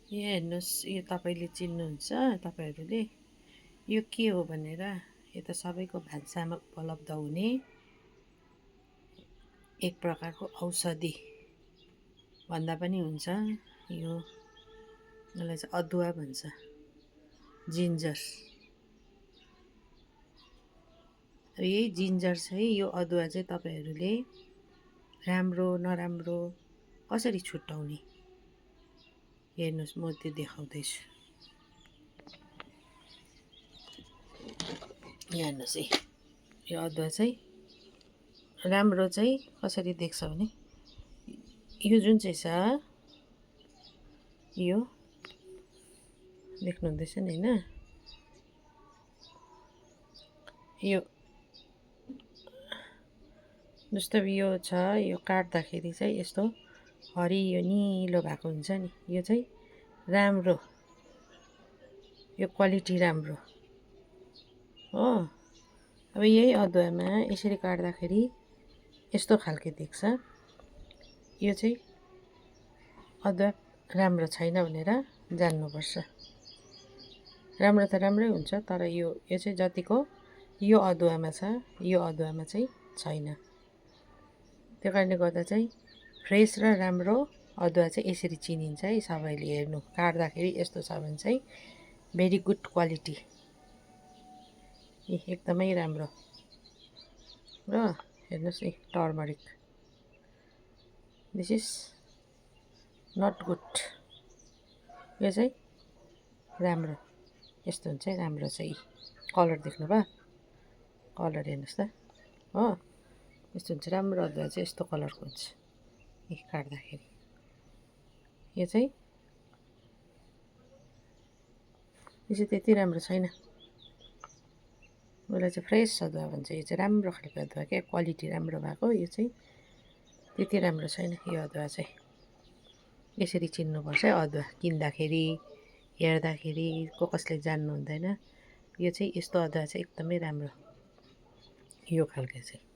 यहाँ हेर्नुहोस्, यो तपाईँले चिन्नुहुन्छ, तपाईँहरूले यो के हो भनेर। यो त सबैको भान्सामा उपलब्ध हुने एक प्रकारको औषधि भन्दा पनि हुन्छ। यो यसलाई चाहिँ अदुवा भन्छ, जिन्जर। यही जिन्जर चाहिँ, यो अदुवा चाहिँ तपाईँहरूले राम्रो नराम्रो कसरी छुट्याउने, हेर्नुहोस् म त्यो देखाउँदैछु। यहाँ हेर्नुहोस् है, यो अदुवा चाहिँ राम्रो चाहिँ कसरी देख्छ भने, यो जुन चाहिँ छ, यो देख्नुहुँदैछ नि होइन, यो जस्तो यो छ, यो काट्दाखेरि चाहिँ यस्तो हरियो निलो भएको हुन्छ नि, यो चाहिँ राम्रो, यो क्वालिटी राम्रो हो। अब यही अदुवामा यसरी काट्दाखेरि यस्तो खालके देख्छ। यो चाहिँ अदुवा राम्रो छैन भनेर जान्नुपर्छ। राम्रो त राम्रै हुन्छ, तर यो चाहिँ जतिको यो अदुवामा छ, यो अदुवामा चाहिँ छैन। त्यो कारणले गर्दा चाहिँ फ्रेस र राम्रो अदुवा चाहिँ यसरी चिनिन्छ है। सबैले हेर्नु, काट्दाखेरि यस्तो छ भने चाहिँ भेरी गुड क्वालिटी, एकदमै राम्रो। र हेर्नुहोस् है, turmeric, this is not good. यो चाहिँ राम्रो, यस्तो हुन्छ है, राम्रो चाहिँ। कलर देख्नुभयो, कलर हेर्नुहोस् त हो, यस्तो हुन्छ। राम्रो अदुवा चाहिँ यस्तो कलरको हुन्छ काट्दाखेरि। यो चाहिँ त्यति राम्रो छैन। उसलाई चाहिँ फ्रेस अदुवा भन्छ। यो चाहिँ राम्रो खालको अदुवा क्या, क्वालिटी राम्रो भएको। यो चाहिँ त्यति राम्रो छैन यो अदुवा चाहिँ। यसरी चिन्नुपर्छ है अदुवा किन्दाखेरि, हेर्दाखेरि। कसले जान्नु हुँदैन। यो चाहिँ यस्तो अदुवा चाहिँ एकदमै राम्रो, यो खालको चाहिँ।